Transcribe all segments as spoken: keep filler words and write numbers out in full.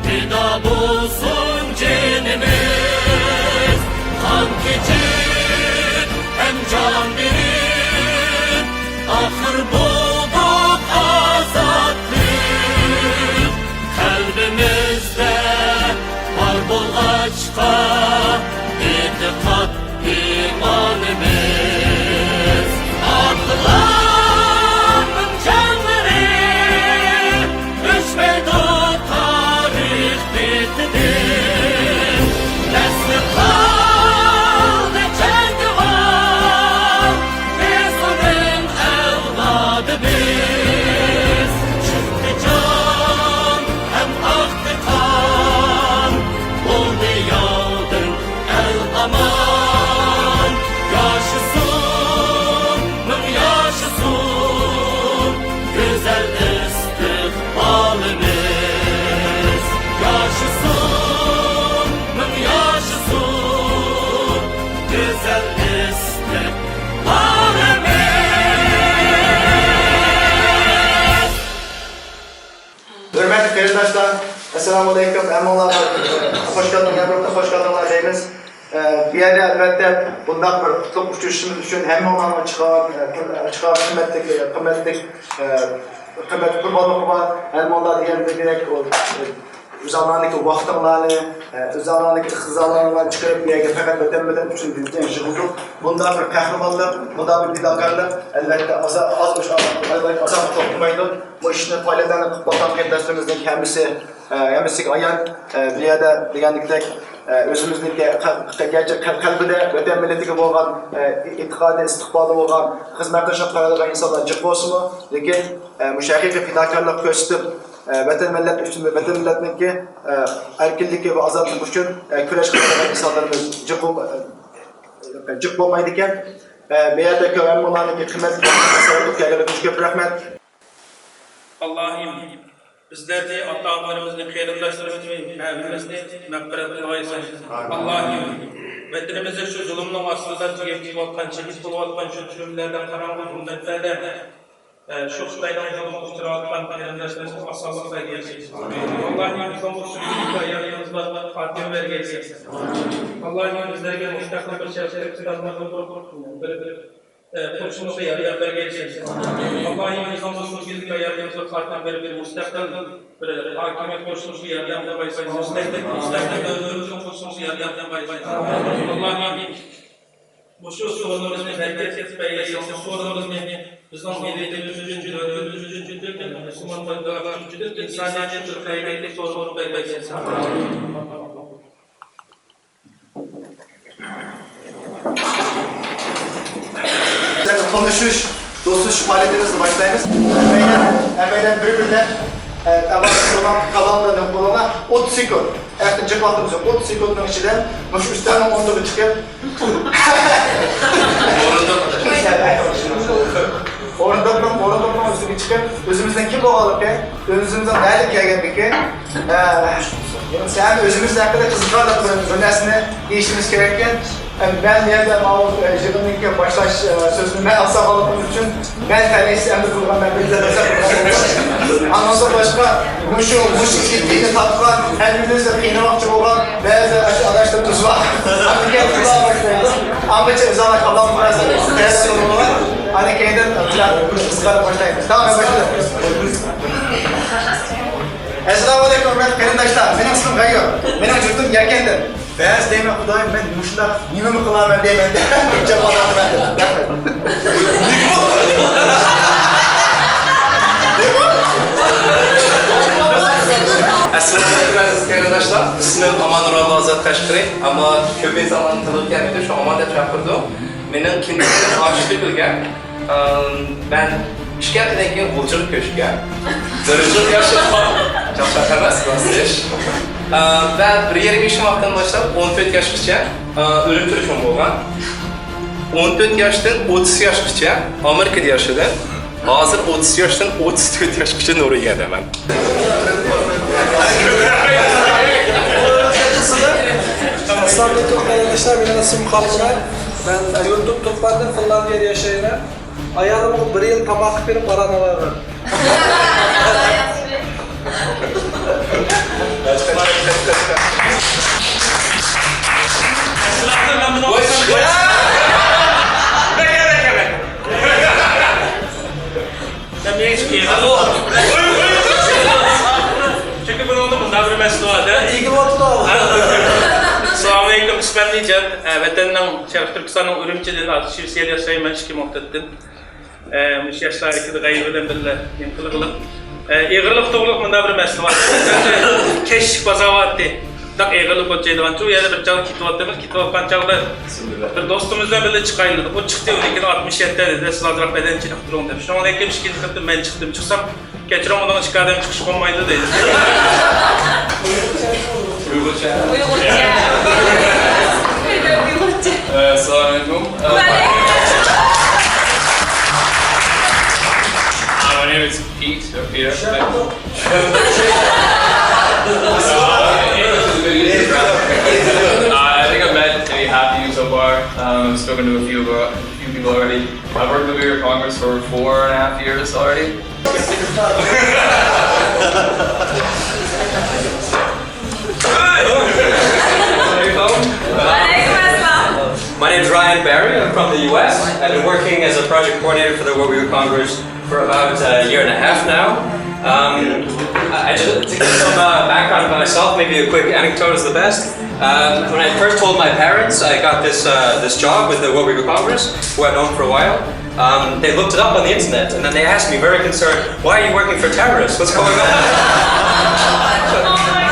پىدا بولسۇن جېنىمىز، قان كېچىپ ھەم جان بېرىپ، ئاخىر بولدۇق ئازادلىق. قەلبىمىزدە بار بولغاچقا ئېتىقاد ئىمانىمىز. ئاتىلارنىڭ جانلىرى ئۆچمەيدۇ تارىخ بېتىدىن. نەسلى قالدى جەڭگىۋار بىز ئۇنىڭ ئەۋلادىمىز. چىقتى جان ھەم ئاقتى قان، بولدى ياۋدىن ئەل ئامان. ياشىسۇن، مىڭ ياشىسۇن گۈزەل ئىستىقبالىمىز. ياشىسۇن، مىڭ ياشىسۇن گۈزەل ئىستىقبالىمىز. ھۆرمەتلىك قېرىنداشلار، ئەسسالامۇئەلەيكۇم. ھەممىڭلارغا خوش كەلدىڭ، يەنە بىر قېتىم خوش كەلدىڭلار دەيمىز. ئە، بۇ يەردە ئەلۋەتتە بۇنداق بىر قۇتلۇق ئۇچرىشىشىمىز ئۈچۈن ھەممىڭلارغا چىقارغان، ئە، چىقارغان قىممەتلىك، قىممەتلىك، ئە، قىممەتلىك قۇربانلىقى بار. ھەممىڭلار دېگەن بىردەك ئۇ، ئە، ئۆزۈڭلارنىڭكى ۋاقتىڭلارنى، ئە، ئۆزۈڭلارنىڭكى ئىقتىدارلىرىڭلارنى چىقىرىپ، بۇ يەرگە پەقەت ۋەتەن، ۋەتەن ئۈچۈن دىلجەڭ يىغىلدۇق. بۇنداق بىر قەھرىمانلىق، بۇنداق بىر پىداكارلىق ئەلۋەتتە ئاز، ئاز، ئاز توختىمايدۇ. بۇ ئىشنى، پائالىيەتلەرنى قىلىپ باققان قېرىنداشلىرىمىزنىڭ ھەممىسى، ئە، ھەممىسىگە ئايان. ئە، بۇ يەردە دېگەندەك، ئە، ئۆزىمىزنىڭكى قەل-، قەل-، گەرچە قەل-، قەلبىدە ۋەتەن مىللىتىگە بولغان، ئە، ئېتىقادى، ئىستىقبالى بولغان، خىزمەت قىلىشقا قارايدىغان ئىنسانلار جىق بولسىمۇ، لېكىن، ئە، مۇشۇ ھەقىقىي پىداكارلىق كۆرسىتىپ، ئە، ۋەتەن مىللەت ئۈچۈن، ۋەتەن مىللەتنىڭكى، ئە، ئەركىنلىكى ۋە ئازادلىقى ئۈچۈن، ئە، كۈرەش قىلىدىغان ئىنسانلىرىمىز جىق بول-، ئە، جىق بولمايدىكەن. ئە، بۇ يەردە كۆرۈنمىغانلىكى قىممەتلىك كەلگەنلىكى ئۈچۈن كۆپ رەھمەت. ئاللاھىم، بىزلەرنى، ئاتا-ئانىلىرىمىزنى، قېرىنداشلىرىمىزنى، ھەممىمىزنى مەغپىرەت قىلغايسەن. ئاللاھىم، ۋەتىنىمىزدە شۇ زۇلۇمنىڭ ئاستىدا تۈگەپ كېتىۋاتقان، شېھىت بولۇۋاتقان شۇ تۈرمىلەردە، قاراڭغۇ گۇمبەتلەردە، ئە، شۇ خىتاينىڭ زۇلمىغا ئۇچراۋاتقان قېرىنداشلىرىمىزغا ئاسانلىق بەرگەيسەن. ئاللاھىم، بىزنىڭ بۇ سۈرگۈندىكى ھاياتىمىزغا خاتىمە بەرگەيسەن. ئاللاھىم، بىزلەرگە مۇستەقىل بىر شەرقىي تۈركىستاننى قۇرۇپ، بىر، ئە، قۇرۇشىمىزغا ياردەم بەرگەيسەن. ئاللاھىم، بىزنىڭ بۇ سۈرگۈندىكى ھاياتىمىزغا خاتىمە بېرىپ، بىر مۇستەقىل بىر ھاكىمىيەت قۇرۇشىمىزغا ياردەم قىلغايسەن. مۇستەقىل، مۇستەقىل دۆلىتىمىزنى قۇرۇشىمىزغا ياردەم قىلغايسەن. ئاللاھىم، مۇشۇ سورۇنىمىزنى بەرىكەتلىك قىلىپ بەرگەيسەن. مۇشۇ سورۇنىمىزنى بىزنىڭ مىللىتىمىز ئۈچۈن، دۆلىتىمىز ئۈچۈن، پۈتۈن مۇسۇلمان خەلقى ئۈچۈن، پۈتۈن ئىنسانىيەت ئۈچۈن بىر خەيرىيەتلىك سورۇن قىلىپ بەرگەيسەن. تونۇشۇش، دوستلىشىش پائالىيىتىمىزنى باشلايمىز. ھەممەيلەن، ھەممەيلەن بىر-بىرلەپ، ئە، ئەۋۋال سالام، سالام بىلەن بولۇڭلار. ئوتتۇز سېكۇنت. ئەمدى جىق ۋاقتىمىز يوق. ئوتتۇز سېكۇنتنىڭ ئىچىدە مۇشۇ ئۈستەلنىڭ ئوڭدىغا چىقىپ، ئورۇندۇقنىڭ، ئورۇندۇقنىڭ ئۈستىگە چىقىپ، ئۆزىمىزنىڭ كىم بولغانلىقى، ئۆزىمىزنىڭ نەدىن كەلگەنلىكى، ئە، سەن ئۆزىمىز ھەققىدە قىزىقارلىق بىر، بىر نەرسىنى دېيىشىمىز كېرەككەن. ئە، مەن يەنە ماۋۇ، ئە، يىغىننىڭكى باشلاش، ئە، سۆزىنى مەن ئالسام بولغىنى ئۈچۈن مەن تەلەيسىز ئەمدى قىلغان، مەن بىلدە باشلاپ قىلغان. ئاندىن باشقا مۇشۇ، مۇشۇ ئىدىيىنى تاپقان، ھەممىمىزنى قىينىماقچى بولغان بەزى ئاشۇ ئاداشلىرىمىز بار. ئاندىن كېيىن خۇدا باشلايمىز. ئاڭغىچە ئىزاھات قىلىپ بولغان، ئاندىن كېيىن قىزىقارلىق باشلايمىز. تامام، باشلايمىز. ئەسسالامۇ ئەلەيكۇم، ھۆرمەتلىك قېرىنداشلار. مېنىڭ ئىسمىم غەييۇر. مېنىڭ يۇرتۇم يەركەندىن. بەزى دەيمەن، خۇدايىم، مەن مۇشۇنداق نېمىمۇ قىلارمەن دەيمەن. جاپالارنى مەن. ئەسسالامۇ ئەلەيكۇم، ئەزىز قېرىنداشلار. ئىسمىم ئاماننۇراللا ئازات قەشقىرى. ئەمما كۆپ ئىنسانلارنىڭ تىلىغا كەلمىدى، شۇ ئامان دەپ چاقىردىم. مېنىڭ كىندىكىدىن ئاشلىق بىلگەن. ئەم، مەن ئىككى ھەپتىدىن كېيىن غۇلجىغا كۆچكەن. بىر يىل ياشىغان. چاقچاق ئەمەس، راست ئىش. ئەم، مەن بىر يېرىم يېشىم ۋاقتىدىن باشلاپ ئون تۆت ياشقىچە، ئە، ئۆلۈم تۇرۇشۇم بولغان. ئون تۆت ياشتىن ئوتتۇز ياشقىچە ئامېرىكىدا ياشىدىم. ھازىر ئوتتۇز ياشتىن ئوتتۇز تۆت ياشقىچە نورۋېگىيەدە مەن. ئەسسالامۇئەلەيكۇم قېرىنداشلار، مېنىڭ ئىسمىم خالمۇرات. مەن يۇرتۇم تۇرپاندىن، فىنلاندىيەدە ياشايمەن. ئايالىمغا بىر يىل تاماق ئېلىپ بېرىپ ئاران ئالايمەن. چۈنكى بۇنىڭدا مۇنداق بىر مەسىلە بار-دە. ئېگىلىۋاتىدۇ. ئەسسالامۇئەلەيكۇم، قىسمەتلى جان، ئە، ۋەتەننىڭ، شەرقىي تۈركىستاننىڭ ئۈرۈمچىدىن، شىۋېتسىيەدە ياشايمەن، ئىككى مۇددەتتىن. ئە، مۇشۇ ياشلار ئىچىدە غەيۋە بىلەن بىللە نېمە قىلغىلى. ئە، ئېغىرلىق توغرۇلۇق مۇنداق بىر مەسىلە بار. كەچلىك بازار بارتتى. داق ئېغىرلىق ئۆلچەيدىغان، شۇ يەردە بىر چاغ كېتىۋاتىمىز، كېتىۋاتقان چاغدا بىر دوستىمىز بىلەن بىللە چىقايلى دېدۇق. ئۇ چىقتى، ئۇنىڭكىنى ئاتمىش يەتتە دېدى، سىز ئازراق بەدەنچىلىك تۇرۇڭ دەپ. شۇنىڭدىن كېيىن ئىككىنچى قېتىم مەن چىقتىم. چىقسام، كەچۈرۈڭ، ئۇنىڭ ئىككى ئادەم چىقىشقا بولمايدۇ دەيدۇ. ئۇيغۇرچە. ئۇيغۇرچە. ئۇيغۇرچە. ئەسسالامۇئەلەيكۇم. Uh, my name is Pete, or Peter. Uh, I think I've met maybe half of you so far. Um, I've spoken to a few of, uh, a few people already. I've worked with Uyghur Congress for four and a half years already. My name is Ryan Barry. I'm from the U S. I've been working as a project coordinator for the World Uyghur Congress for about a year and a half now. Um, I I just, to give some uh, background about myself, maybe a quick anecdote is the best. Um, when I first told my parents I got this uh, this job with the World Uyghur Congress, who I've known for a while, um, they looked it up on the internet, and then they asked me, very concerned, "Why are you working for terrorists? What's going on?"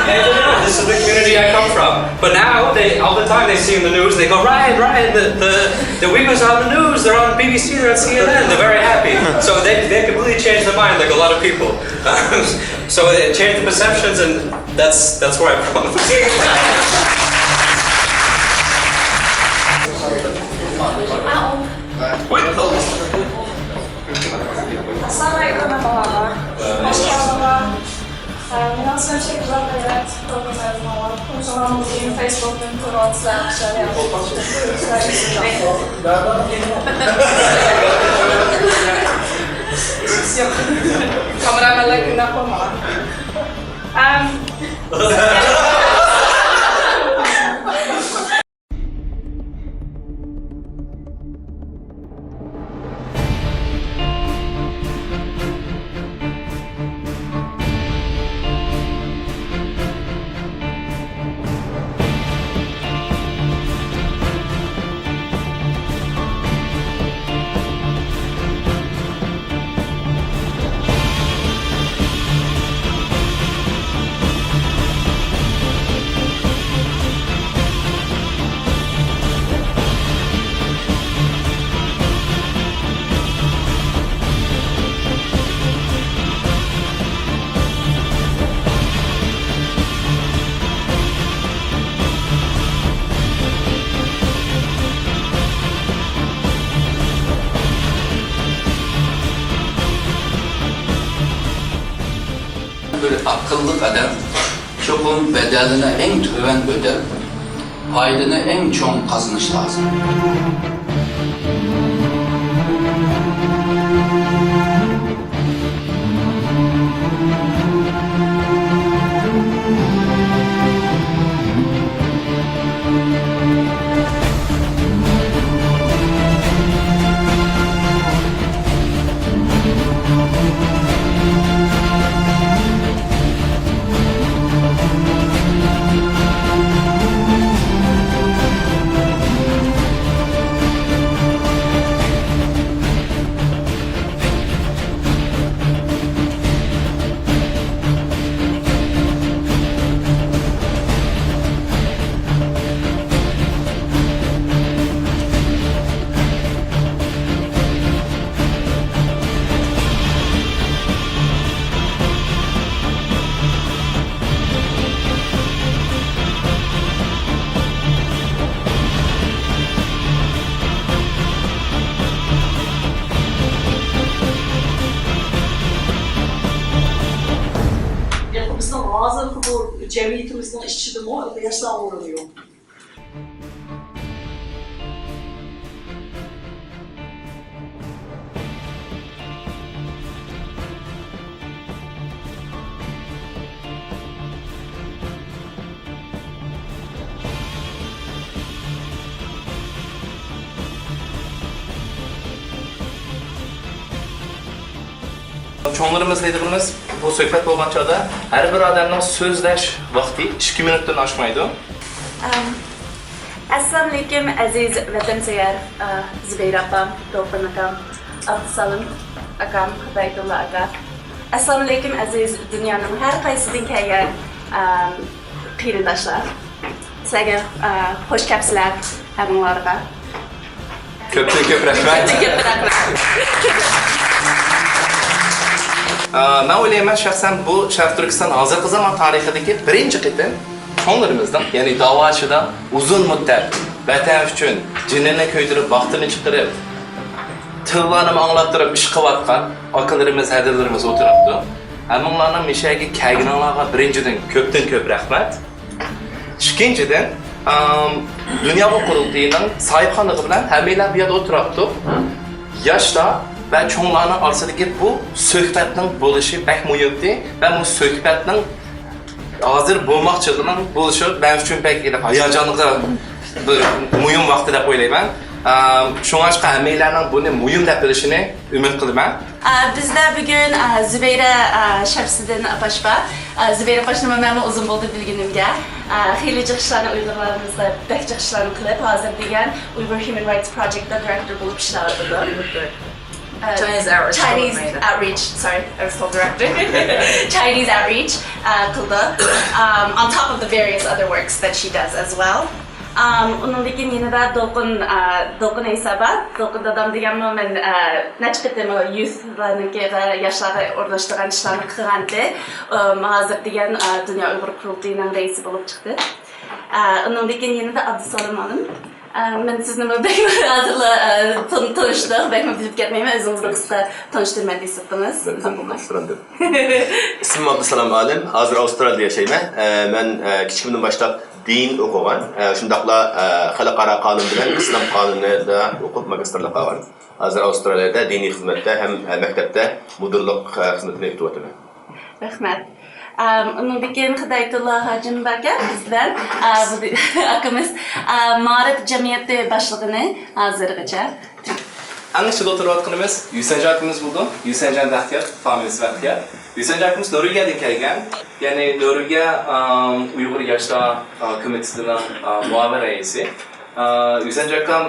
They didn't know. This is the community I come from. But now, they all the time they see in the news, they go, "Ryan, Ryan, the, the, the Uyghurs are on the news, they're on B B C, they're on C N N, they're very happy." So they, they completely changed their mind, like a lot of people. So it changed the perceptions, and that's, that's where I'm from. ئەسسالامۇئەلەيكۇم، ھەممىڭلارغا خوش كەلدىڭلار. ئە، مېنىڭ ئىسمىم شەكىللىك، تۇرغۇن ئەزماۋات. تونۇشۇڭلارنىڭ كېيىن فېيسبۇكتىن كۆرۈۋاتىسىلەر، ئىشلار ياخشى. ياق. كامېرامانلار كۈندە قويمىغان. ئەم. بىر ئەقىللىق ئادەم چوقۇم بەدەلىنى ئەڭ تۆۋەن ئۆتەپ، پايدىنى ئەڭ چوڭ قازىنىش لازىم. بىزنىڭ ھازىرقى بۇ جەمئىيىتىمىزنىڭ ئىچىدىمۇ ياشلار ئورنى يوق. چوڭلىرىمىز، دەيدىغىنىمىز، بۇ سۆھبەت بولغان چاغدا ھەر بىر ئادەمنىڭ سۆزلەش ۋاقتى ئىككى مىنۇتتىن ئاشمايدۇ. ئەم، ئەسسالامۇئەلەيكۇم، ئەزىز ۋەتەنسۆيەر، ئە، زۇبەيرە ئاپام، دولقۇن ئاكام، ئابدۇسالىم ئاكام، ھىدايەتۇللا ئاكا. ئەسسالامۇئەلەيكۇم، ئەزىز دۇنيانىڭ ھەر قايسىدىن كەلگەن، ئەم، قېرىنداشلار. سىلەرگە، ئە، خوش كەپسىلەر ھەممىڭلارغا. كۆپتىن كۆپ رەھمەت. كۆپتىن كۆپ رەھمەت. ئا، مەن ئويلايمەن، شەخسەن بۇ شەرقىي تۈركىستان ھازىرقى زامان تارىخىدىكى بىرىنچى قېتىم چوڭلىرىمىزنىڭ، يەنى داۋا ئىشىدا ئۇزۇن مۇددەت ۋەتەن ئۈچۈن جېنىنى كۆيدۈرۈپ، ۋاقتىنى چىقىرىپ، تىللارنىمۇ ئاڭلاپ تۇرۇپ ئىش قىلىۋاتقان ئاكىلىرىمىز، ھەدىلىرىمىز ئولتۇرۇپتۇ. ھەممىڭلارنىڭ مۇشۇ يەرگە كەلگىنىڭلارغا بىرىنچىدىن كۆپتىن كۆپ رەھمەت. ئىككىنچىدىن، ئام، دۇنيا ئۇيغۇر قۇرۇلتىيىنىڭ ساھىبخانلىقى بىلەن ھەممەيلەن بۇ يەردە ئولتۇرۇپتۇق. ياشلار ۋە چوڭلارنىڭ ئارىسىدىكى بۇ سۆھبەتنىڭ بولۇشى بەك مۇھىمدى ۋە بۇ سۆھبەتنىڭ ھازىر بولماقچىلىقىنىڭ بولۇشى مەن ئۈچۈن بەك ھاياجانلىق بىر مۇھىم ۋاقتى دەپ ئويلايمەن. ئام، شۇڭلاشقا ھەممەيلەننىڭ بۇنى مۇھىم دەپ بىلىشىنى ئۈمىد قىلىمەن. ئە، بىزدە بۈگۈن، ئە، زۇبەيرە، ئە، شەمسىدىن ئاپاش بار. ئە، زۇبەيرە ئاپاشنىمۇ مەنمۇ ئۇزۇن بولدى بىلگىنىمگە. ئە، خېلى جىق ئىشلارنى ئۇيغۇرلارىمىزدا بەك جىق ئىشلارنى قىلىپ، ھازىر دېگەن Uyghur Human Rights Projectدا دىرېكتور بولۇپ ئىشلەۋاتىدۇ. ئە، Chinese Outreach Chinese قىلمايدۇ. Outreach، sorry, I was told director. Chinese Outreach، ئە، قىلىدۇ. Um, on top of the various other works that she does as well. ئام، ئۇنىڭدىن كېيىن يەنە دولقۇن، ئا، دولقۇن ئەيسا بار. دولقۇن دادام دېگەنمۇ مەن، ئا، نەچچە قېتىم يۇسلارنىڭكىغا، ياشلارغا ئورۇنلاشتۇرغان ئىشلارنى قىلغانتى. ئام، ھازىر دېگەن، ئا، دۇنيا ئۇيغۇر قۇرۇلتىيىنىڭ رەئىسى بولۇپ چىقتى. ئا، ئۇنىڭدىن كېيىن يەنە ئابدۇسالام ئالىم. ئا، مەن سىزنىمۇ بەكمۇ ھازىرلا، ئا، تون-، تونۇشتۇق، بەكمۇ بىلىپ كەتمەيمەن. ئۆزىڭىزنى قىسقا تونۇشتۇرىمەن دېسىڭىز. مەن تونۇشتۇرۇندىم. ئىسمىم ئابدۇسالام ئالىم، ھازىر ئاۋسترالىيەدە ياشايمەن. ئە، مەن، ئە، كىچىكىمدىن باشلاپ دىن ئوقۇغان، ئە، شۇنداقلا، ئە، خەلقئارا قانۇن بىلەن ئىسلام قانۇنىدا ئوقۇپ ماگىستىرلىق ئالغان. ھازىر ئاۋسترالىيەدە دىنىي خىزمەتتە ھەم، ئە، مەكتەپتە مۇدىرلىق، ئە، خىزمىتىنى ئۆتىۋاتىمەن. رەھمەت. ئەم، ئۇنىڭدىن كېيىن ھىدايەتۇللا ھاجىم باركەن بىز بىلەن. ئە، بۇ دى-، ئاكىمىز، ئە، مائارىپ جەمئىيىتى باشلىقىنى ھازىرغىچە. ئەڭ ئىچىدە ئولتۇرۇۋاتقىنىمىز يۈسەنجان ئاكىمىز بولىدۇ. يۈسەنجان بەختىيار، فامىلىسى بەختىيار. يۈسەنجان ئاكىمىز نورۋېگىيەدىن كەلگەن. يەنى نورۋېگىيە، ئام، ئۇيغۇر ياشلار، ئا، كومىتېتىنىڭ، ئا، مۇئاۋىن رەئىسى. ئا، يۈسەنجان ئاكام،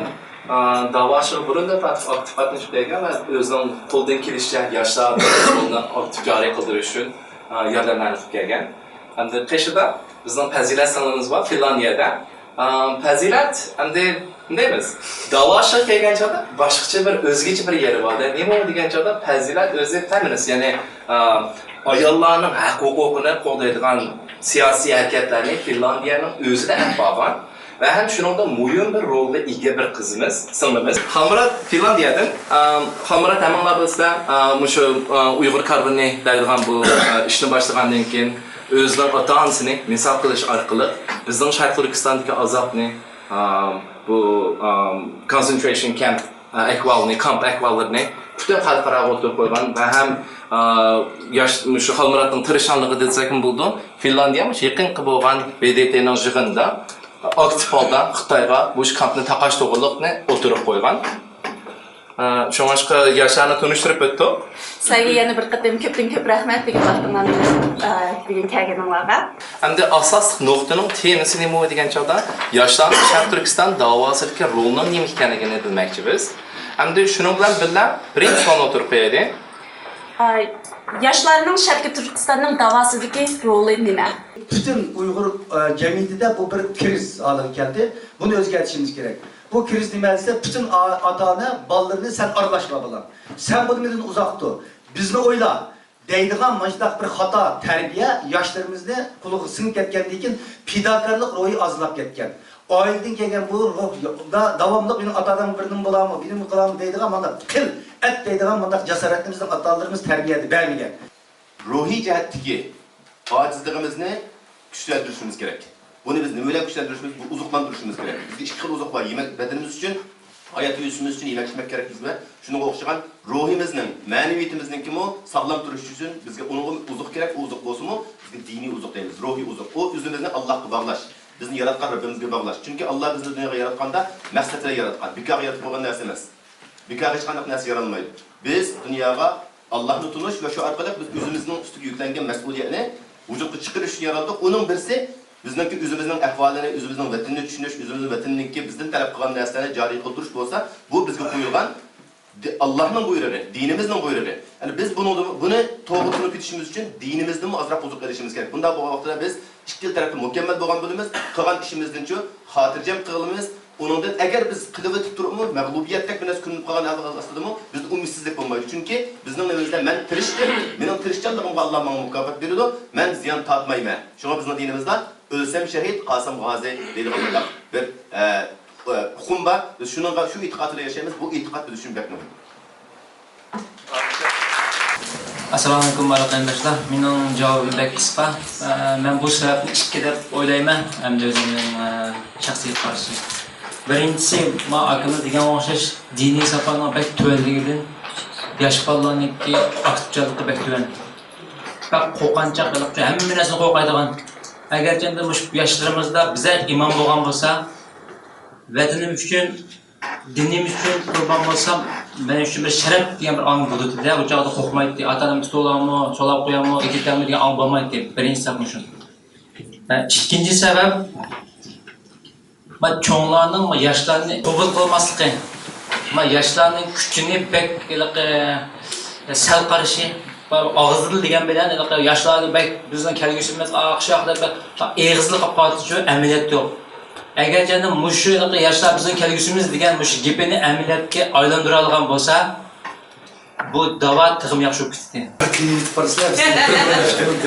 ئا، داۋا ئىشىغا بۇرۇندىن تارتىپ ئاكتىپ قاتنىشىپ كەلگەن ۋە ئۆزىنىڭ قولىدىن كېلىشىچە ياشلار ئۇسۇلىنى ئاكتىپ جارى قىلدۇرۇش ئۈچۈن، ئا، ياردەملەرنى قىلىپ كەلگەن. ئەمدى قېشىدا بىزنىڭ پەزىلەت سىڭلىمىز بار، فىنلاندىيەدە. ئا، پەزىلەت، ئەمدى نېمە دەيمىز؟ داۋا ئىشىغا كەلگەن چاغدا باشقىچە بىر، ئۆزگىچە بىر يېرى بار. نېمە دېگەن چاغدا پەزىلەت ئۆزى فېمىنىست، يەنى، ئا، ئاياللارنىڭ ھەق ھوقۇقىنى قوغدايدىغان سىياسىي ھەرىكەتلەرنى فىنلاندىيەنىڭ ئۆزىدە ئېلىپ بارغان. ۋە ھەم شۇنىڭدا مۇھىم بىر رولغا ئىگە بىر قىزىمىز، سىڭلىمىز. خالمۇرات فىنلاندىيەدىن. ئام، خالمۇرات ھەممىڭلار بىلىسىلەر، ئام، مۇشۇ، ئام، ئۇيغۇر كارۋىنى دەيدىغان بۇ، ئام، ئىشنى باشلىغاندىن كېيىن ئۆزىنىڭ ئاتا-ئانىسىنى مىسال قىلىش ئارقىلىق بىزنىڭ شەرقىي تۈركىستاندىكى ئازابنى، ئام، بۇ، ئام، كونسېنترېيشن كەمپ ئەھۋالىنى، كامپ ئەھۋاللىرىنى پۈتۈن خەلقئاراغا ئوتتۇرىغا قويغان ۋە ھەم، ئا، ياش، مۇشۇ خالمۇراتنىڭ تىرىشچانلىقى دېسەكمۇ بولىدۇ. فىنلاندىيە مۇشۇ يېقىنقى بولغان ۋې دې تېنىڭ يىغىنىدا ئاكتىپ ھالدا خىتايغا مۇشۇ كامپنى تاقاش توغرىلىقنى ئوتتۇرىغا قويغان. ئا، شۇڭلاشقا ياشلارنى تونۇشتۇرۇپ ئۆتتۇق. سىلەرگە يەنە بىر قېتىم كۆپتىن كۆپ رەھمەت بۈگۈن ۋاقتىڭلارنى، ئا، بۈگۈن كەلگىنىڭلارغا. ئەمدى ئاساسلىق نۇقتىنىڭ تېمىسى نېمە دېگەن چاغدا ياشلارنىڭ شەرقىي تۈركىستان داۋاسىدىكى رولىنىڭ نېمە ئىكەنلىكىنى بىلمەكچىبىز. ئەمدى شۇنىڭ بىلەن بىللە بىرىنچى سوئالنى ئوتتۇرىغا قويايلى. ئا، ياشلارنىڭ شەرقىي تۈركىستاننىڭ داۋاسىدىكى رولى نېمە؟ پۈتۈن ئۇيغۇر، ئە، جەمئىيىتىدە بۇ بىر كىرىزىس ھالىغا كەلدى. بۇنى ئۆزگەرتىشىمىز كېرەك. بۇ كىرىزىس نېمە دېسە، پۈتۈن ئا-، ئاتا-ئانا بالىلىرىنى سەن ئارىلاشما بالام. سەن بۇنى مېنىڭدىن ئۇزاق تۇر. بىزنى ئويلا دەيدىغان مۇشۇنداق بىر خاتا تەربىيە ياشلىرىمىزنى قۇلىقىغا سىڭىپ كەتكەندىن كېيىن پىداكارلىق روھى ئازلاپ كەتكەن. ئائىلىدىن كەلگەن بۇ روھ دا-، داۋاملىق مېنىڭ ئاتا-ئانام بىر نېمە بولامۇ، بىر نېمە قىلامۇ دەيدىغان مۇنداق قىل، ئەت دەيدىغان مۇنداق جاسارەتنى بىزنىڭ ئاتا-ئانىلىرىمىز تەربىيەدە بەرمىگەن. روھىي جەھەتتىكى ئاجىزلىقىمىزنى كۈچلەندۈرۈشىمىز كېرەك. بۇنى بىز نېمە بىلەن كۈچلەندۈرۈشىمىز؟ بۇ ئوزۇقلاندۇرۇشىمىز كېرەك. بىزدە ئىككى خىل ئوزۇق بار. يېمەك بەدىنىمىز ئۈچۈن، ھاياتىي ئۆسۈشىمىز ئۈچۈن يېمەك-ئىچمەك كېرەك بىزگە. شۇنىڭغا ئوخشىغان روھىمىزنىڭ، مەنىۋىيىتىمىزنىڭكىمۇ ساغلام تۇرۇشى ئۈچۈن بىزگە ئۇنىڭغا ئوزۇق كېرەك. ئۇ ئوزۇق بولسىمۇ، بىزگە دىنىي ئوزۇق دەيمىز، روھىي ئوزۇق. ئۇ ئۆزىمىزنى ئاللاھقا باغلاش، بىزنى ياراتقان رەببىمىزگە باغلاش. چۈنكى ئاللاھ بىزنى دۇنياغا ياراتقاندا مەقسەت بىلەن ياراتقان، بىكارغا يارىتىپ قويغان نەرسە ئەمەس. بىكارغا ھېچقانداق نەرسە يارالمايدۇ. بىز دۇنياغا ئاللاھنى تونۇش ۋە شۇ ئارقىلىق بىز ئۆزىمىزنىڭ ئۈستىگە يۈكلەنگەن مەسئۇلىيەتنى ۋۇجۇدقا چىقىرىش ئۈچۈن يارالدۇق. ئۇنىڭ بىرسى بىزنىڭكى ئۆزىمىزنىڭ ئەھۋالىنى، ئۆزىمىزنىڭ ۋەتىنىنى چۈشىنىش، ئۆزىمىزنىڭ ۋەتىنىنىڭكى بىزدىن تەلەپ قىلغان نەرسىلەرنى جارى قىلدۇرۇش بولسا، بۇ بىزگە قويۇلغان دى-، ئاللاھنىڭ بۇيرۇقى، دىنىمىزنىڭ بۇيرۇقى. يەنى بىز بۇنىڭدىن، بۇنى توغرا تونۇپ يېتىشىمىز ئۈچۈن دىنىمىزدىنمۇ ئازراق ئوزۇق ئېلىشىمىز كېرەك. بۇنداق بولغان ۋاقتىدا بىز ئىككىلا تەرەپتىن مۇكەممەل بولغان بولىمىز. قىلغان ئىشىمىزنىچۇ خاتىرجەم قىلىمىز. ئۇنىڭدىن ئەگەر بىز قىلىۋېتىپ تۇرۇپمۇ مەغلۇبىيەتتەك بىر نەرسە كۆرۈنۈپ قالغان ئاستىدىمۇ بىزدە ئۈمىدسىزلىك بولمايدۇ. چۈنكى بىزنىڭ نېمىمىزدە مەن تىرىشتىم، مېنىڭ تىرىشچانلىقىمغا ئاللا ماڭا مۇكاپات بېرىدۇ، مەن زىيان تارتمايمەن. شۇڭا بىزنىڭ دىنىمىزدا ئۆلسەم شەھىد، قالسام غازى دەيدىغان بۇنداق بىر، ئە، ئۇقۇم بار. بىز شۇنىڭغا، شۇ ئېتىقاد بىلەن ياشايمىز. بۇ ئېتىقاد بىز ئۈچۈن بەك مۇھىم. ئەسسالامۇئەلەيكۇم، بارلىق قېرىنداشلار. مېنىڭ جاۋابىم بەك قىسقا. ئە، مەن بۇ سەۋەبنى ئىككى دەپ ئويلايمەن، ئەمدى ئۆزۈمنىڭ، ئە، شەخسىي قارىشىم. بىرىنچىسى، ما ئاكىمىز دېگەنگە ئوخشاش دىنىي ساپانىڭ بەك تۆۋەنلىكىدىن ياش بالىلارنىڭكى ئاكتىپچانلىقى بەك تۆۋەن. بەك قورقۇنچاق، ھەممە نەرسىدىن قورقايدىغان. ئەگەرچە ئەمدى مۇشۇ ياشلىرىمىزدا بىزەر ئىمان بولغان بولسا، ۋەتىنىم ئۈچۈن، دىنىم ئۈچۈن قۇربان بولسام، مەن ئۈچۈن بىر شەرەپ دېگەن بىر ئاڭ بولىدۇ-دە. ئۇ چاغدا قورقمايتتى. ئاتا-ئانام تۇتۇۋالامۇ، سولاپ قويامۇ، ئەكېتەمۇ دېگەن ئاڭ بولمايتتى. بىرىنچى سەۋەب مۇشۇ. ھە، ئىككىنچى سەۋەب، ما چوڭلارنىڭ ما ياشلارنى قوبۇل قىلماسلىقى. ما ياشلارنىڭ كۈچىنى بەك ھېلىقى سەل قارىشى. ئاغزىدا دېگەن بىلەن ھېلىقى ياشلارنى بەك بىزنىڭ كەلگۈسىمىز، ئاخشاق دەپ بەك ئېغىزلىق قىلىپ قالسىچۇ، ئەمەلىيەت يوق. ئەگەرچە ئەمدى مۇشۇ ھېلىقى ياشلار بىزنىڭ كەلگۈسىمىز دېگەن مۇشۇ گېپىنى ئەمەلىيەتكە ئايلاندۇرالىغان بولسا، بۇ داۋا تېخىمۇ ياخشى بولۇپ كېتىتتى. كېيىن يېتىپ بارسىلەر، بىز بىر-بىر ئىشقىلىپ.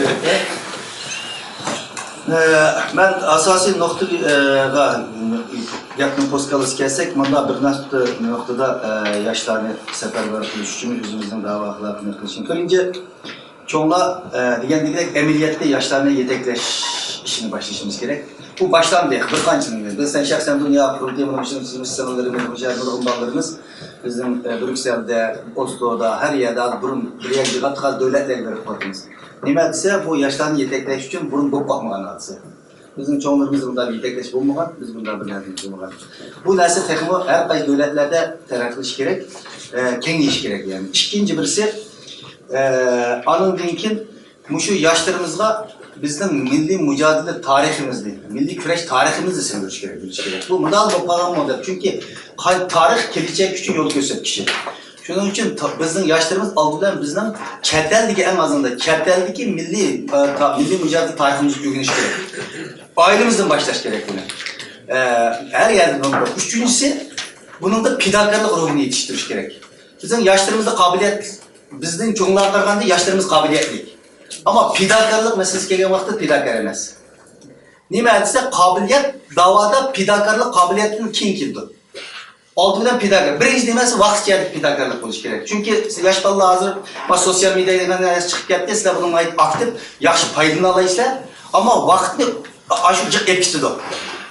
ئە، مەن ئاساسىي نۇقتىغا، گەپنىڭ پوسكالىسىغا كەلسەك، مۇنداق بىر نۇقتا، نۇقتىدا، ئە، ياشلارنى سەپەرۋەر قىلىش ئۈچۈن، ئۆزىمىزنىڭ داۋا ئەخلاقىنى قىلىشنى. بىرىنچى، چوڭلار، ئە، دېگەندەك ئەمەلىيەتتە ياشلارنى يېتەكلەش ئىشىنى باشلىشىمىز كېرەك. بۇ باشلاندى، بىر قانچىنى. بىز، سەن شەخسەن دۇنيا قۇرۇلتىيى بۇنىڭ ئۈچۈن سىزىمىز، سىڭىللىرىمىز، بۇ شەھەردە نۇرغۇن بالىلىرىمىز بىزنىڭ، ئە، بريۇكسېلدە، ئوسلودا، ھەر يەردە ھازىر بۇرۇن بىر يەرگە يىغاتقان دۆلەتلەرگە بېرىپ قالىمىز. نېمە دېسە، بۇ ياشلارنى يېتەكلەش ئۈچۈن بۇرۇن بولۇپ باقمىغان ھادىسە. بىزنىڭ چوڭلىرىمىز بۇنداق بىر يېتەكلەش بولمىغان، بىز بۇنداق بىر نەرسە بولمىغان. بۇ نەرسە تېخىمۇ ھەر قايسى دۆلەتلەردە تەرەققىي قىلىشى كېرەك، ئە، كېڭىيىشى كېرەك يەنى. ئىككىنچى بىرسى، ئە، ئانىڭدىن كېيىن مۇشۇ ياشلىرىمىزغا بىزنىڭ مىللىي مۇجادىلە تارىخىمىزنى، مىللىي كۈرەش تارىخىمىزنى سىڭدۈرۈش كېرەك، بىلىش كېرەك. بۇ مۇنداق بولۇپ قالغانمۇ دەپ. چۈنكى قا-، تارىخ كېلىچەك ئۈچۈن يول كۆرسەتكۈچى. شۇنىڭ ئۈچۈن تا-، بىزنىڭ ياشلىرىمىز ئالدى بىلەن بىزنىڭ چەت ئەلدىكى، ئەڭ ئازىندا چەت ئەلدىكى مىللىي، ئە، تا-، مىللىي مۇجادىلە تارىخىمىزنى ئۆگىنىش كېرەك. ئائىلىمىزدىن باشلاش كېرەك بۇنى. ئە، ھەر يەردىن بولمىغان. ئۈچىنچىسى، بۇنىڭدا پىداكارلىق روھىنى يېتىشتۈرۈش كېرەك. بىزنىڭ ياشلىرىمىزدا قابىلىيەت، بىزدىن چوڭلارغا قارىغاندا ياشلىرىمىز قابىلىيەتلىك. ئەمما پىداكارلىق مەسىلىسى كەلگەن ۋاقىتتا پىداكار ئەمەس. نېمە دېسە، قابىلىيەت، داۋادا پىداكارلىق قابىلىيەتتىن كېيىن كېلىدۇ. ئالدى بىلەن پىداكار. بىرىنچى نېمىسى ۋاقىت جەھەتتە پىداكارلىق بولۇش كېرەك. چۈنكى ياش بالىلار ھازىر، ما، سوتسىيال مېدىيا دېگەن نەرسە چىقىپ كەتتى، سىلەر بۇنىڭ ناھايىتى ئاكتىپ، ياخشى پايدىلىنالايسىلەر. ئەمما ۋاقىتنى ئاشۇ جىق ئېلىپ كېتىدۇ.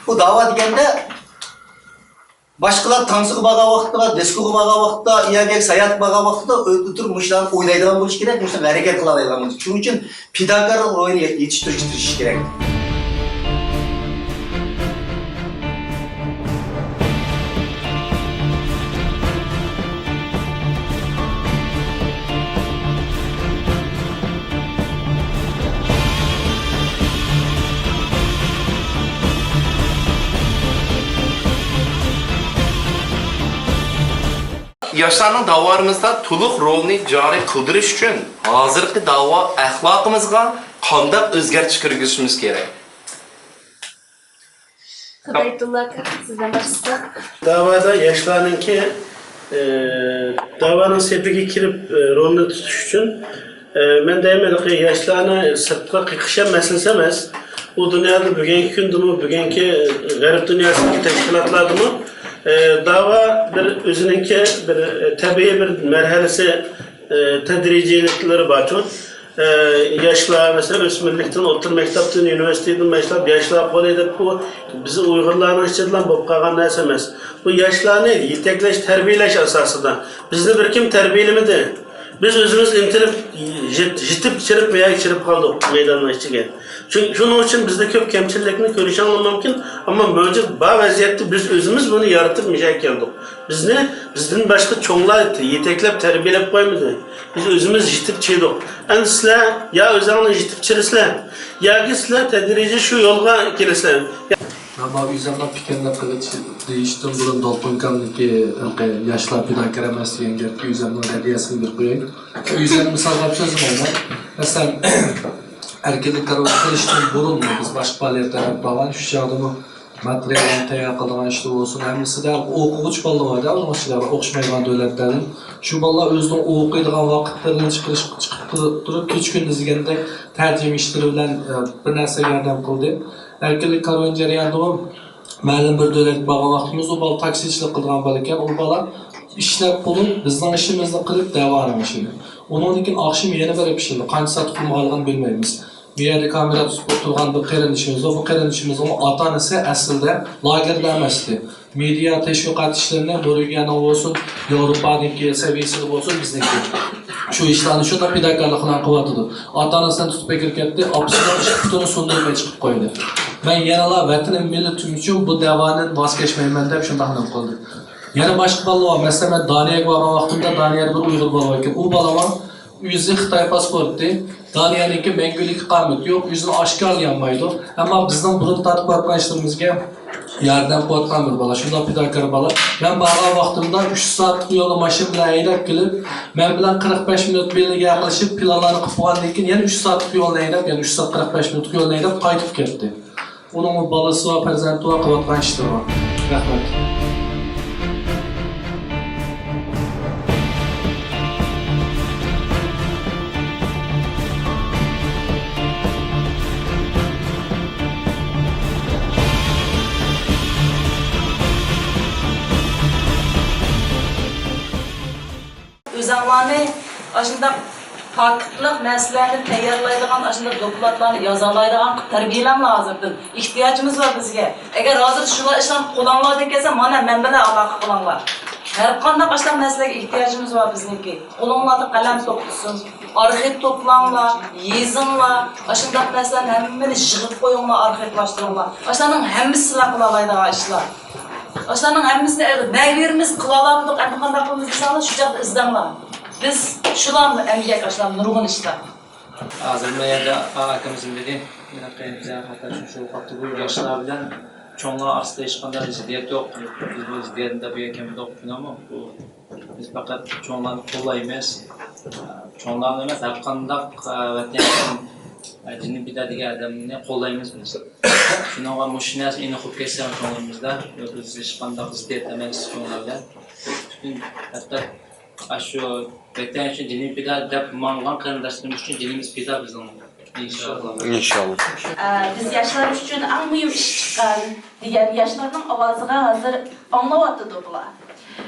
بۇ داۋا دېگەندە باشقىلار تانسىغا بارغان ۋاقىتتا، دىسكوغا بارغان ۋاقىتتا، ئۇ يەرگە ساياھەتكە بارغان ۋاقىتتا ئۆتۈپ تۇرۇپ مۇشۇ ئويلايدىغان بولۇش كېرەك، مۇشۇ ھەرىكەت قىلالايدىغان بولۇش. شۇنىڭ ئۈچۈن پىداكارلىق روھىنى يېتىشتۈرۈشكە تىرىشىش كېرەك. ياشلارنىڭ داۋالىرىمىزدا تولۇق رولىنى جارى قىلدۇرۇش ئۈچۈن ھازىرقى داۋا ئەخلاقىمىزغا قانداق ئۆزگەرتىش كىرگۈزۈشىمىز كېرەك؟ خىدايەتۇللا ئاكا، سىزدىن باشلىساق. داۋادا ياشلارنىڭكى، ئى، داۋانىڭ سېپىگە كىرىپ، ئى، رولىنى تۇتۇش ئۈچۈن، ئى، مەن دەيمەن، ياشلارنى سىرتقا قېقىش ھەم مەسىلىسى ئەمەس. ئۇ دۇنيادا بۈگۈنكى كۈندىمۇ، بۈگۈنكى غەرب دۇنياسىدىكى تەشكىلاتلاردىمۇ، ئى، داۋا بىر ئۆزىنىڭكى بىر، ئى، تەبىئىي بىر مەرھەلىسى، ئى، تەدرىجىيلىكلىرى بارچۇ. ئى، ياشلار، مەسىلەن، ئۆسمۈرلۈكتىن، ئوتتۇرا مەكتەپتىن، ئۇنىۋېرسىتېتتىن باشلاپ ياشلار قولى دەپ، بۇ بىز ئۇيغۇرلارنىڭ ئىچىدىلا بولۇپ قالغان نەرسە ئەمەس. بۇ ياشلارنى يېتەكلەش، تەربىيەلەش ئاساسىدا. بىزنى بىر كىم تەربىيەلىمىدى. بىز ئۆزىمىز ئىنتىلىپ، يېت-، يېتىپ چىرىپ، مەيەگە چىرىپ قالدۇق مەيداننىڭ ئىچىگە. چۈنكى شۇنىڭ ئۈچۈن بىزدە كۆپ كەمچىلىكنى كۆرۈشۈڭلار مۇمكىن، ئەمما مەۋجۇت بار ۋەزىيەتتە بىز ئۆزىمىز بۇنى يارىتىپ مۇشەگە كەلدۇق. بىزنى بىزدىن باشقا چوڭلار يېتەكلەپ، تەربىيەلەپ قويمىدى. بىز ئۆزىمىز يېتىپ چىدۇق. ئەمدى سىلەر يا ئۆزۈڭلار يېتىپ چىرىسىلەر، ياكى سىلەر تەدرىجىي شۇ يولغا كېلىسىلەر. مەن بۇ ئۆزۈمنىڭ پىكرىنى قىلىش دېيىشتىن بۇرۇن دولقۇن ئاكامنىڭكى ياشلار پىداكار ئەمەس دېگەن گەپكە ئۆزۈمنىڭ رەددىيەسىنى بېرىپ قوياي. ئۆزۈمنى مىسالغا ئېلىپ سۆزلىمەيمەن. مەسىلەن، ئەركىنلىك كارۋان قىلىشتىن بۇرۇنمۇ بىز باشقا پائالىيەتلەر ئېلىپ بارغان، شۇ چاغدىمۇ ماتېرىياللارنى تەييار قىلىدىغان ئىشتا بولسۇن، ھەممىسىدە ئوقۇغۇچى بالىلار بار-دە، ئۇنىڭ ئىچىدە ئوقۇش مەيدان دۆلەتلەردىن. شۇ بالىلار ئۆزىنىڭ ئوقۇيدىغان ۋاقىتلىرىنى چىقىرىش، چىقىپ تۇرۇپ، كېچە-كۈندۈز دېگەندەك تەرجىمە ئىشلىرى بىلەن، ئە، بىر نەرسىگە ياردەم قىلدى. ئەركىنلىك كارۋان جەريانىدىمۇ مەلۇم بىر دۆلەتكە بارغان ۋاقتىمىزدا ئۇ بالا تاكسىچىلىك قىلىدىغان بالا ئىكەن، ئۇ بالا ئىشلەپ قىلىپ، بىزنىڭ ئىشىمىزنى قىلىپ، دەۋانىڭ ئىشىنى. ئۇنىڭدىن كېيىن ئاخشىمى يەنە بېرىپ ئىشلىدى. قانچە سائەت ئۇخلىمىغانلىقىنى بىلمەيمىز. بۇ يەردە كامېرا تۇتۇپ تۇرغان بىر قېرىندىشىمىز بار. بۇ قېرىندىشىمىزنىڭ ئاتا-ئانىسى ئەسلىدە لاگېردا ئەمەستى. مېدىيا تەشۋىقات ئىشلىرىنى نورۋېگىيەنىڭ بولسۇن، ياۋروپانىڭكى سەۋىيەسىدە بولسۇن، بىزنىڭكى شۇ ئىشلارنى شۇنداق پىداكارلىق بىلەن قىلىۋاتىدۇ. ئاتا-ئانىسىنى تۇتۇپ ئەكىرىپ كەتتى، ئاپىسىنىڭ ئىككى پۇتىنى سۇندۇرۇپ چىقىپ قويدى. مەن يەنىلا ۋەتىنىم، مىللىتىم ئۈچۈن بۇ دەۋادىن ۋاز كەچمەيمەن دەپ شۇنداق نېمە قىلدى. يەنە باشقا بالىلار بار. مەسىلەن، مەن دانىيەگە بارغان ۋاقتىمدا دانىيەدە بىر ئۇيغۇر بالا بار ئىكەن. ئۇ بالا ئۆزى خىتاي پاسپورتى، دانىيەنىڭكى مەڭگۈلۈك ئىقامىتى يوق، ئۆزىنى ئاشكارىلىيالمايدۇ. ئەمما بىزنىڭ بۇرۇن تارتىپ بارغان ئىشلىرىمىزگە ياردەم قىلىۋاتقان بىر بالا، شۇنداق پىداكار بالا. مەن بارغان ۋاقتىمدا ئۈچ سائەتلىك يولنى ماشىنا بىلەن ھەيدەپ كېلىپ، مەن بىلەن قىرىق بەش مىنۇت بىللە ياقلىشىپ، پىلانلارنى قىلىپ بولغاندىن كېيىن يەنە ئۈچ سائەتلىك يولنى ھەيدەپ، يەنە ئۈچ سائەت قىرىق بەش مىنۇتلۇق يولنى ھەيدەپ قايتىپ كەتتى. ئۇنىڭمۇ بالىسى بار، پەرزەنتى بار، قىلىۋاتقان ئىشلىرى بار. رەھمەت. ئۆزەڭلارنى ئاشۇنداق پاكىتلىق نەرسىلەرنى تەييارلايدىغان، ئاشۇنداق دوكلاتلارنى يازالايدىغان قىلىپ تەربىيەلەڭلار ھازىردىن. ئېھتىياجىمىز بار بىزگە. ئەگەر ھازىر شۇلار ئىشلارنى قولۇڭلاردىن كەلسە، مانا مەن بىلەن ئالاقە قىلىڭلار. ھەر قانداق ئاشۇنداق نەرسىلەرگە ئېھتىياجىمىز بار بىزنىڭكى. قولۇڭلاردا قەلەم توختىسۇن، ئارخىپ توپلاڭلار، يېزىڭلار. ئاشۇنداق نەرسىلەرنى ھەممىنى يىغىپ قويۇڭلار، ئارخىپلاشتۇرۇڭلار. ئاشۇلارنىڭ ھەممىسى سىلەر قىلالايدىغان ئىشلار. ئاشۇلارنىڭ ھەممىسىنى نەگە بېرىمىز، قىلالامدۇق، ئەمدى قانداق قىلىمىز دېسەڭلار، شۇ چاغدا ئىزدەڭلار. بىز شۇلارمۇ ئەمگەك، ئاشۇلار نۇرغۇن ئىشلار. ھازىر مۇ يەردە ئاكىمىز دېدى، ھېلىقى بىزگە خاتا شۇ شۇ قاپتۇ بۇ ياشلار بىلەن چوڭلار ئارىسىدا ھېچقانداق زىددىيەت يوق. بىز بۇ زىددىيەتنى دەپ يەكەنمىدۇق، شۇنداقمۇ؟ بۇ بىز پەقەت چوڭلارنى قوللايمىز. چوڭلارنى ئەمەس، ھەر قانداق، ئە، ۋەتەن ئۈچۈن، ئە، جېنىنى پىدا دېگەن ئادەمنى قوللايمىز بىز. شۇنىڭغا مۇشۇ نەرسە ئېنىق بولۇپ كەتسە چوڭلىرىمىزدا، بىز ھېچقانداق زىددىيەت ئەمەس چوڭلار بىلەن. پۈتۈن ھەتتا ئاشۇ ۋەتەن ئۈچۈن جېنىنى پىدا دەپ ماڭغان قېرىنداشلىرىمىز ئۈچۈن جېنىمىز پىدا بىزنىڭ. ئىنشاللا. ئىنشاللا. ئە، بىز ياشلار ئۈچۈن ئەڭ مۇھىم ئىش چىققان دېگەن ياشلارنىڭ ئاۋازىغا ھازىر ئاڭلاۋاتىدۇ بۇلار.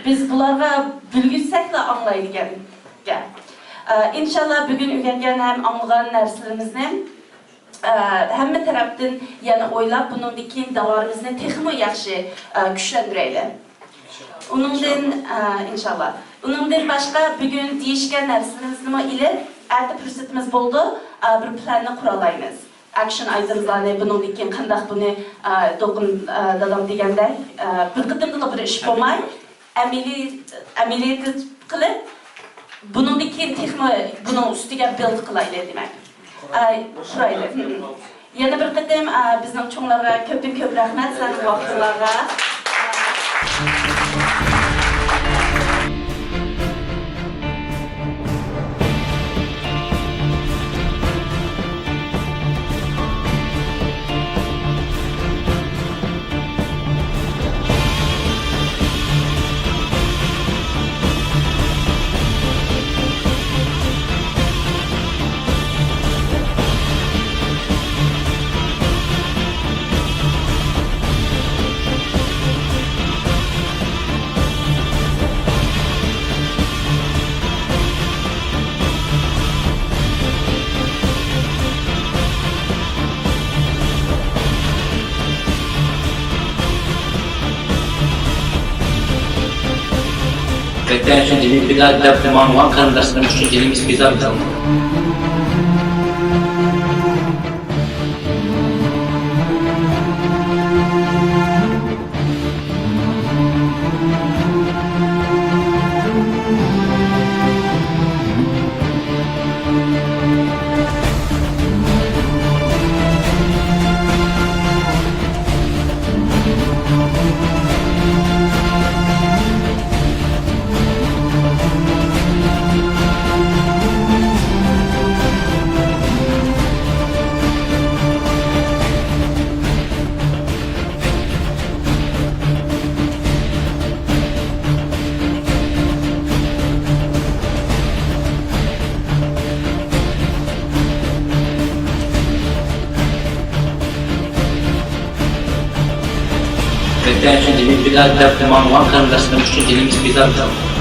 بىز بۇلارغا بۈلگۈرسەكلا ئاڭلايدىكەن گەپ. ئە، ئىنشاللا بۈگۈن ئۆگەنگەن ھەم ئاڭلىغان نەرسىلىرىمىزنى، ئە، ھەممە تەرەپتىن يەنە ئويلاپ، بۇنىڭدىن كېيىن داۋامىمىزنى تېخىمۇ ياخشى، ئە، كۈچلەندۈرەيلى. ئۇنىڭدىن، ئە، ئىنشاللا. ئۇنىڭدىن باشقا بۈگۈن دېيىشكەن نەرسىلىرىمىزنىمۇ ئېلىپ، ئەتە پۇرسىتىمىز بولىدۇ، ئە، بىر پىلاننى قۇرالايمىز. ئەكشن ئايتېملارنى بۇنىڭدىن كېيىن قانداق بۇنى، ئە، دولقۇن، ئە، دادام دېگەندەك، ئە، بىر قېتىمدىلا بىر ئىش بولماي، ئەمەلىي، ئەمەلىيەتتە قىلىپ، بۇنىڭدىن كېيىن تېخىمۇ بۇنىڭ ئۈستىگە بىلد قىلايلى دېمەك. ئاي، قۇرايلى. يەنە بىر قېتىم، ئا، بىزنىڭ چوڭلارغا كۆپتىن كۆپ رەھمەت سىلەرنىڭ ۋاقتىڭلارغا. ۋەتەن ئۈچۈن جېنىنى پىدا دەپ ماڭغان قېرىنداشلىرىمىز ئۈچۈن جېنىمىز پىدا بىزنىڭ. ۋەتەن ئۈچۈن جېنىمنى پىدا دەپ ماڭغان قېرىنداشلىرىمىز ئۈچۈن جېنىمىزنى پىدا قىلىڭ.